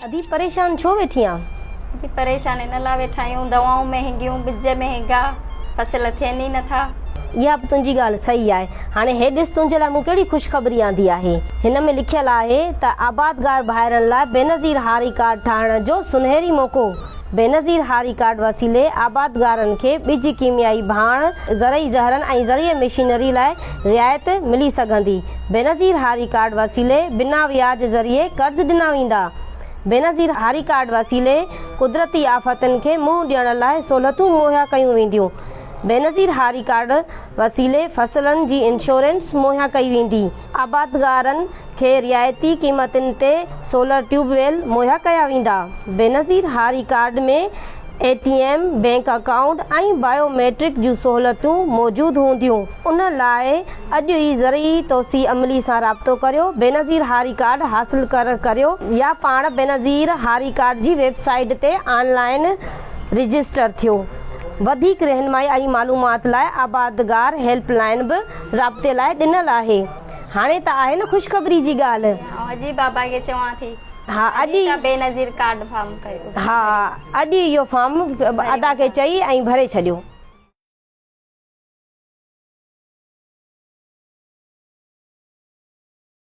ادي پريشان ڇو ويٺي آن؟ ادي پريشان ان لاء ويٺا آهيون دوائون مهنگيون ٻج مهنگا فصل ٿين ئي نٿا. اها به تنهنجي ڳالهه صحيح آهي. هاڻي هي ڏس تنهنجي لاء مون ڪهڙي خوشخبري آندي آهي. هن ۾ لکيل آهي ته آبادگار ڀائرن لاء بينظير هاري ڪارڊ ٺاهڻ جو سنهري موقعو. بينظير هاري ڪارڊ وسيلي آبادگارن کي ٻج، ڪيميائي ڀاڻ، زرعي زهرن ۽ زرعي مشينري لاء رعايت ملي سگهندي. بينظير هاري ڪارڊ وسيلي بنا وياج ذريعي قرض ڏنا ويندا. بينظير هاري ڪارڊ وسيلي قدرتي آفتن کي منهن ڏيڻ لاء سهولتون مهيا ڪيون وينديون. بينظير هاري ڪارڊ وسيلي فصلن جي انشورنس مهيا ڪئي ويندي. آبادگارن کي رعايتي قيمتن تي سولر ٽيوب ويل مهيا ڪيا ويندا. Benazir Hari card ۾ A T M, bank account ۽ biometric جون سهولتون موجود هونديون. ان لاء اڄ ئي زرعي توسيع عملي سان رابطو ڪريو، بينظير هاري ڪارڊ حاصل ڪريو يا پاڻ بينظير هاري ڪارڊ جي ويب سائيٽ تي آن لائين رجسٽر ٿيو. وڌيڪ رهنمائي ۽ معلومات لاء آبادگار هيلپ لائين به رابطي لاء ڏنل آهي. هاڻي ته آهي نه خوشخبري جي ڳالهه. آئون اڄ ئي بابا کي چوان ٿي. ها اڄ ئي. ته بينظير ڪارڊ فارم ڪريو. ها اڄ ئي اهو فارم ادا کي چئي ۽ ڀري ڇڏيو.